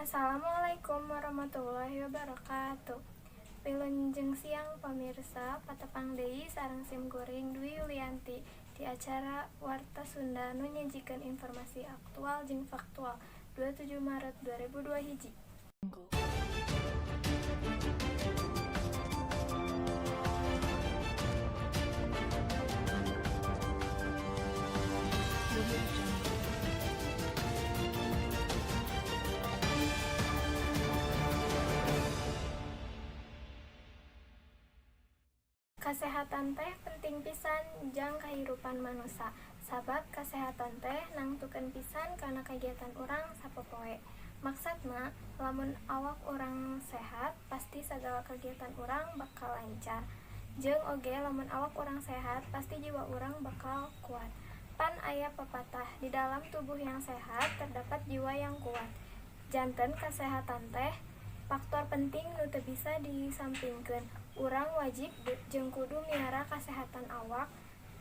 Assalamualaikum warahmatullahi wabarakatuh. Wilujeng siang, pamirsa, patepang deui sareng sim kuring Dwi Yulianti di acara Warta Sunda nu nyajikeun informasi aktual jeung faktual 27 Maret 2002 hiji. Audio Jungle. Kasehatan teh penting pisan jang kahirupan manusa, sabab kasehatan teh nangtukeun pisan kana kagiatan urang sapopoe. Maksudna, lamun awak urang sehat, pasti sagala kagiatan urang bakal lancar. Jeung oge lamun awak urang sehat, pasti jiwa urang bakal kuat. Pan aya pepatah, "Di dalam tubuh yang sehat terdapat jiwa yang kuat." Janten kasehatan teh faktor penting nu teu bisa disampingkeun. Urang wajib jeung kudu miara kasehatan awak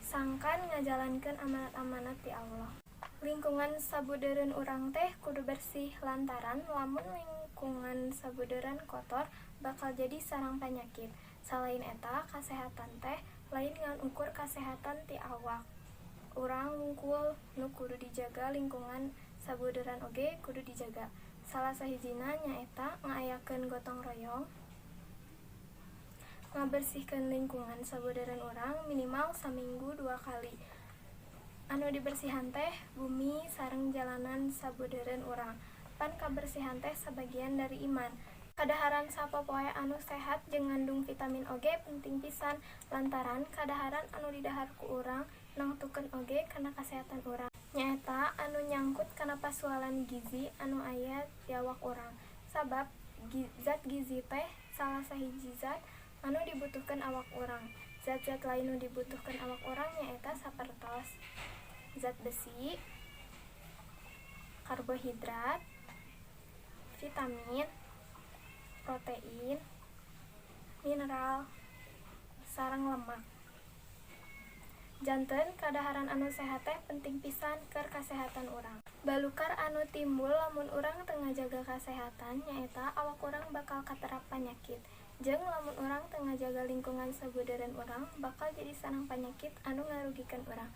sangkan ngajalankeun amanat-amanat ti Allah. Lingkungan sabudeureun urang teh kudu bersih, lantaran lamun lingkungan sabudeureun kotor bakal jadi sarang panyakit. Salain eta, kasehatan teh lain ngan ukur kasehatan ti awak urang wungkul nu kudu dijaga, lingkungan sabudeureun oge kudu dijaga. Salah sahijina nyaeta ngaayakeun gotong royong ngabersihkeun lingkungan sabudeureun urang minimal saminggu dua kali. Anu dibersihan teh bumi sareng jalanan sabudeureun urang. Pan kabersihan teh sabagian dari iman. Kadaharan sapopoe anu sehat jeung ngandung vitamin oge penting pisan, lantaran kadaharan anu didahar ku urang nangtukeun oge kana kasehatan urang, nyaeta anu nyangkut kana pasualan gizi anu aya di awak urang, sabab zat gizi teh salah sahiji zat anu dibutuhkeun awak urang. Zat-zat lain nu dibutuhkeun awak urang nyaeta sapertos zat besi, karbohidrat, vitamin, protein, mineral, sareng lemak. Janten kadaharan anu sehat teh penting pisan keur kasehatan urang. Balukar anu timbul lamun urang teu ngajaga kasehatan nyaeta awak urang bakal katerap panyakit. Jeung lamun urang teu ngajaga lingkungan sabudeureun urang, bakal jadi sarang panyakit anu ngarugikeun urang.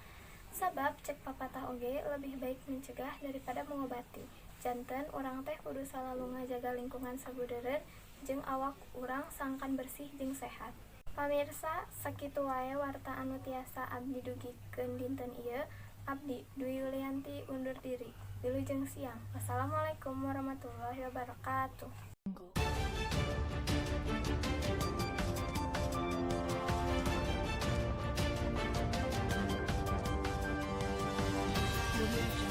Sabab cek papatah oge, lebih baik mencegah daripada mengobati. Janten urang teh kudu salalu ngajaga lingkungan sabudeureun jeung awak urang sangkan bersih jeung sehat. Pamirsa, sakitu wae warta anu tiasa abdi dugikeun dinten ieu. Abdi Dwi Yulianti undur diri. Wilujeng siang. Wassalamualaikum warahmatullahi wabarakatuh. Jungle. Audio Jungle.